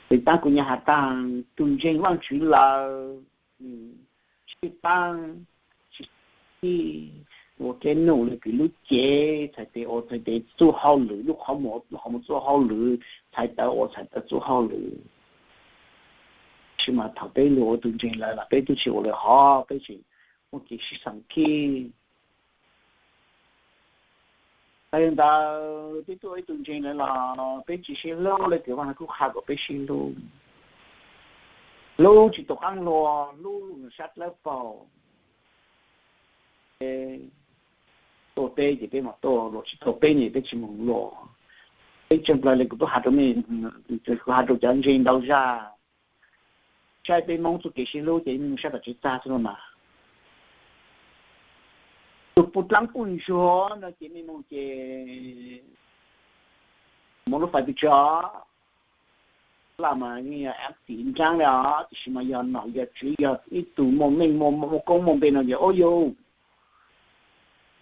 Peb tab kuv nyam has tas tug ntseeg Vaajtswv lawm, nws sib paab, tsis sib ua kev num le kws lub cev, txhais tes ua txhais tes txuj hauj lwm, lub qhov muag ua qhov muag txuj hauj lwm, txhais taw ua txhais taw txuj hauj lwm. Tab sis mas thaum peb lug ua tug ntseeg lawm los peb twb tsis ua le hov, peb tseem muaj kev sib xaam khib. Yog li ntawd peb twb ua ib tug ntseeg lawm los peb tsis sib hlub le kws Vaaj Lug Kub qha kom peb sib hlub. Hlub tsis tau qaab luag, hlub lug sab dlawb paug. Peb tuaj peb ces peb mam tuaj, luag tsis tuaj peb ne peb tsis moog luag. Peb tseem plawg le kuv tub has rua mej, kuv has rua cov ntseeg ntau zag, saib peb Moob txuj kev sib hlub ces mej moog saib tom tsev txag xwb no mas. Tug puj dlaab puj ntsuag no ces mej moog ces moog lub fais pes tsawg, Laj mas yeej yog empty nrab li os, tiam sis mas yog nom yog tswv yog ib tug muaj meej muaj koob muaj npe no ces ua yus,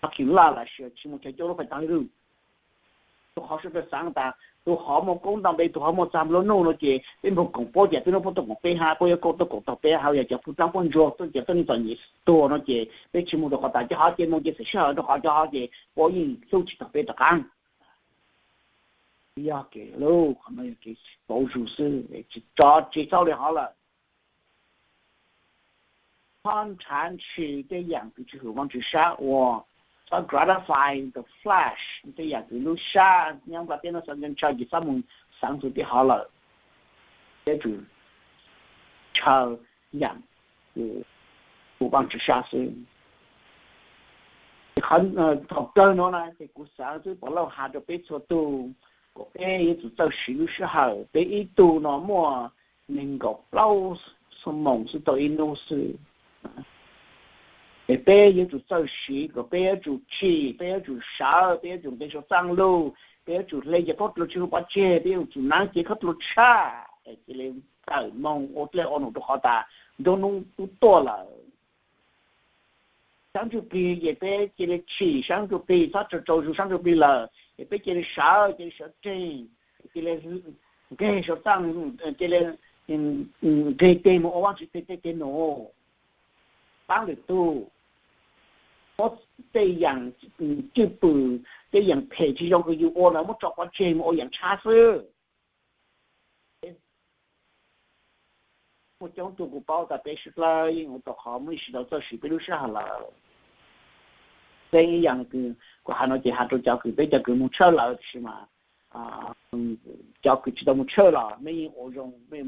a, laj lawm sis tsis mus chaw coob lub paj tag lwj. Tus qhov sawv daws xaav tas tus qhov muaj koob nto npe, tus qhov muaj txag nplua nuj no ces peb npug koom puab ces peb nub puab tuaj koom peb hab, puab yuav tuaj koom tau peb hab, yog cov pug dlaab puab ntsuag, cov tuab neeg txom nyem tuag no ces peb tsis mus rau qhov tas cov hov ces mus ces xeem sij hawm rau qhov cov hov ces puab yeej hlub tsis tau peb rov qaab. Yog kev lub qhov no yog kev pauv zug xwb, tsis tso tseg txhob li hov lawm. Txhob nrhav ntshis tej yaam kws tsis hwm Vaajtswv sab ua, txhob gratify the flesh, tej yaam kws lub sab nyob nplaj teb no xav ntshaw ces txhob mus xaav txug tej hov lawm. Peb tsum ntshaw yaam kws hwm Vaajtswv sab xwb. Thaum kawg nuav na ces kuv xaav xwb, Pov Lauj has rau peb txhua tug kom peb yuav tsum txawj siv lub sij hawm. Peb ib tug no muaj neeg nkaum plaub xuab moos xwb tau ib nub xwb. Es peb yuav tsum txawj siv kom peb yuav tsum tsim, peb yuav tsum sawv, peb yuav tsum nqeg suav txaaj lug, peb yuav tsum hle cov khaub dluag tsis huv pov tseg, peb yuav tsum naav cev khaub dluag tshaj, cia li kawm moog ua dlej ua num rau qhov tas nruab hnub twb tuaj lawm. Saab ntsuj plig ces peb cia li tsim saab ntsuj plig, txhob tsaug tsaug zug saab ntsuj plig lawm es peb cia li sawv, cia li sawv tsees, cia li nqeg suav txaaj, cia li nqeg teg mus ua Vaajtswv teg teg num. Paab lwm tug, muab tej yaam cwj pwm, tej yaam phem tsis zoo kws yus ua lawm muab tso pov tseg mus ua yaam tshab xwb. Muaj coob tug kuv paub tas peb suav dlawg yeej ua tau qhov muaj ib sim tau txawj siv peb lub sij hawm lawm. Peb ib yaam kws kuv has no ces has rau cov kws peb cov kws moog tshawj lawm, tiam sis mas cov kws tsis tau moog tshawj los mej yeej ua zoo, mej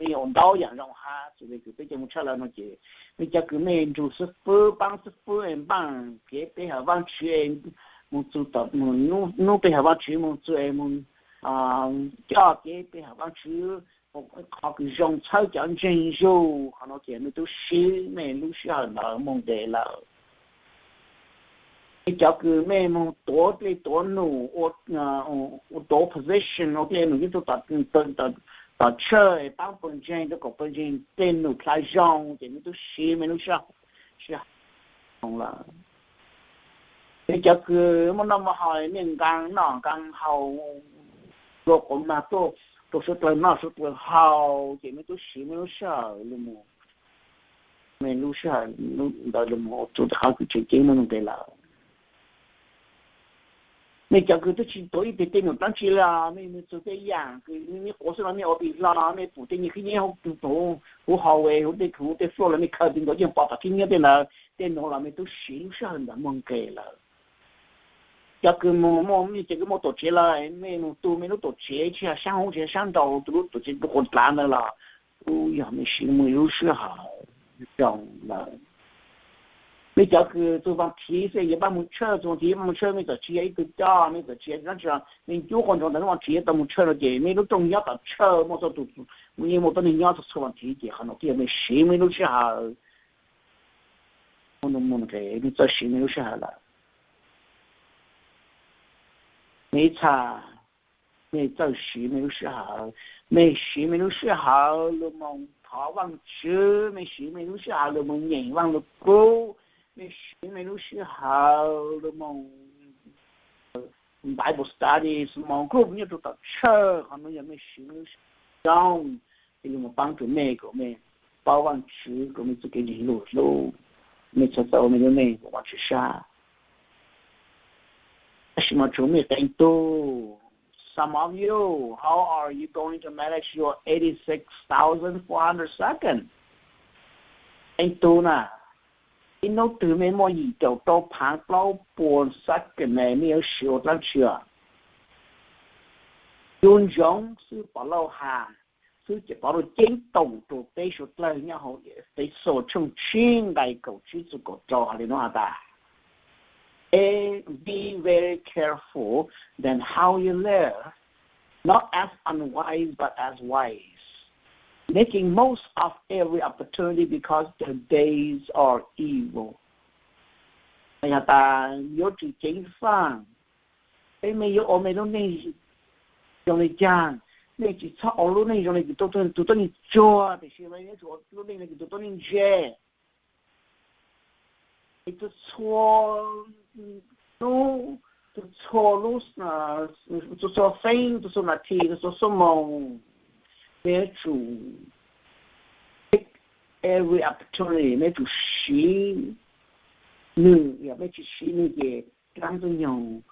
yeej ua ntau yaam zoo hab. Txug le kws peb cov moog tshawj lawm no ces mej cov kws mej nrug xib fwb, paab xib fwb es npaaj kev pe hawm Vaajtswv es moog txug tom nub pe hawm Vaajtswv, moog txug es moog coj kev pe hawm Vaajtswv, qhov kws zoo txhawb cov ntseeg zug, qhov no ces mej tub siv mej lub sij hawm ntawd moog nqes lawm. Mej cov kws mej moog tuav dlej tuav num, ua tuav position, ua dlej num yeej tug tom tshawj paab pawg ntseeg, tug kom pawg ntseeg dlej num dlha zoo, ces mej tub siv mej lub sij hawm lawm. Mej cov kws muaj noj muaj haus, mej nqaa noj nqaa haus, dlua quav mag tuaj rau suav dlawg noj suav dlawg haus, ces mej tub siv mej lub sij hawm lug moog, mej lub sij hawm ntawd lug moog ua txug qhov kws tseem ceeb moog nqes lawm. Mej cov kws twb tsis tuav ib teg dlej num dlaab tsi li, mej moog txug tej yaam kws mej quav xwb los mej ua pim hlo, mej pum tej nyuag khib nyiab huv haus, huv tej kws huv tej fluaj los mej khaws pim nkaus yeej pom tom khib nyiab tej ntawd, tej nuav los mej tub siv lub sij hawm ntawd moog nqes lawm. Cov kws moog, mej cov kws muaj tuam tsev lawm, mej moog tu mej lub tuam tsev, tsis yog saab huv tsis yog saab nraug, tu lub tuam tsev tu quas dlav ntawd los kuj yog mej siv mej lub sij hawm zoo lawm. Mej cov kws txug vaas thiv xwb yuav paab moog tshawj, txug vaas thiv yuav paab moog tshawj, mej txawm tsis yog ib tug coj, mej txawm tsis yog dlaab tsi, mej ncu quas ntsoov tas hnub vaas thiv yuav tau moog tshawj no ces mej lub rooj nyob tom tshawj muaj txhua tus, yeej muaj tuab neeg nyob txhua vaas thiv, ces qhov no twb yog mej siv mej lub sij hawm, mej txawj siv mej lub sij hawm lawm. Mej ib txha, mej txawj siv mej lub sij hawm, mej siv mej lub sij hawm lug moog thov Vaajtswv, mej siv mej lub sij hawm lug moog nyeem Vaaj Lug Kub, mej siv mej lub sij hawm lug moog Bible study, small group nyob rua tom tshawj, qhov nuav yog mej siv mej lub sij hawm zoo, ces lug moog paab rua mej kom mej paub Vaajtswv, kom mej txuj kev ntseeg lug hlub, mej txhaj txawj ua mej lub neej kom Vaajtswv sab. Tab sis mas tsuas mej qee tug. Some of you, how are you going to manage your eighty-six thousand four hundred second? Qee tug na, ib hnub twg mej muaj yim caum rau phaav plaub puas second ne, mej yuav siv ua dlaab tsi? Ncu ntsoov xwb Pov Lauj has xwb ces Pov Lauj ceeb toom rua peb suav dlawg nyob hauv Efexus tshooj tsib nqai kaum tsib txug kaum rau has le nuav has tas, Be very careful then how you live, not as unwise but as wise, making most of every opportunity because the days are evil. Has tas yuav tsum ceev faj, peb mej yuav ua mej lub neej zoo le caag, Nej tsis txhob ua lub neej zoo li tus tuab neeg tsuag, tiam sis nej yuav tsum ua lub neej li tus tuab neeg ntse. Es txhua txhua hnub, txhua txhua lub, txhua txhua feeb, txhua txhua nas this, txhua txhua xuab moos, nej yuav tsum take every opportunity, nej yuav tsum siv nws, yog nej tsis siv nws ces dlaab tub nyoog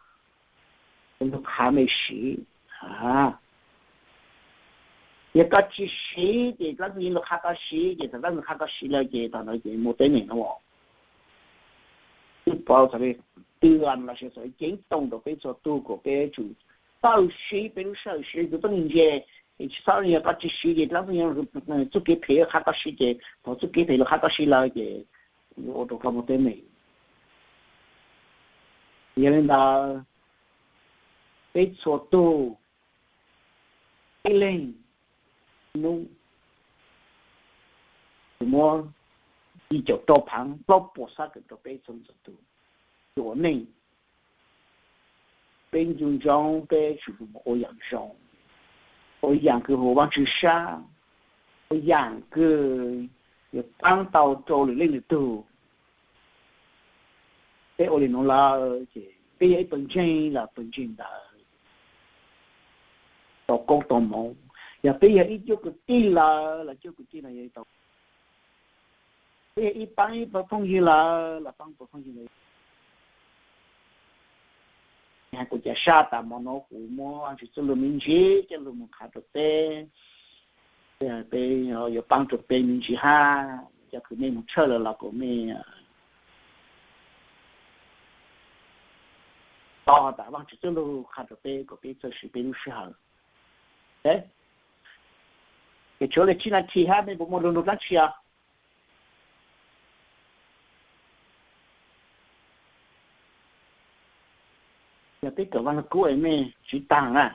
lug qhav mej siv. Yog koj tsis siv ces dlaab tub nyoog lug qhav koj siv, ces thaum dlaab tub nyoog qhav koj siv lawm ces thaum ntawd ces muaj teeb meem no. Wb pov txog li twb lossis txog ceeb toom rau peb txhua tug kom peb yuav tsum txawj siv peb lub sij hawm, siv tus tuab neeg ntse. Es tsis txhob, yog koj tsis siv ces dlaab tub nyoog txuj kev phem qhav koj siv ces thaum txuj kev phem lug qhav koj siv lawm ces yuav ua rau koj muaj teeb meem. Yog li ntawd, peb txhua tug ib leeg nub muab yim caum rau phaav plaub puas sab kawm rau peb txhua txhua tug ua neej. Peb ncu ntsoov peb tsum ua yaam zoo, ua yaam kws huv Vaajtswv sab, ua yaam kws yuav paab tau rau lwm leej lwm tug. Peb ua li nuav lawm ces peb yog ib pawg ntseeg los pawg ntseeg ntawd tau koob tau moov. Yog peb yog ib cuab kwv tij lawm los cuab kwv tij no yog tau, peb yog ib paab ib pawg phooj ywg lawm los paab pawg phooj ywg lawm. Has kuv ca sab tas mo nuav kuv muab Vaajtswv txuj lug me ntsis coj lug moog qha rau peb, peb yuav paab rau peb me ntsis hab. Cov kws mej moog tshawj lawm los kuv mej tos tas Vaajtswv txuj lug qha rau peb kom peb txawj siv peb lub sij hawm. Ces tshuav le tsib nas this hab, mej puas muaj lug nug dlaab tsi os? Yog peb kawm Vaaj Lug Kub es mej siv taag na.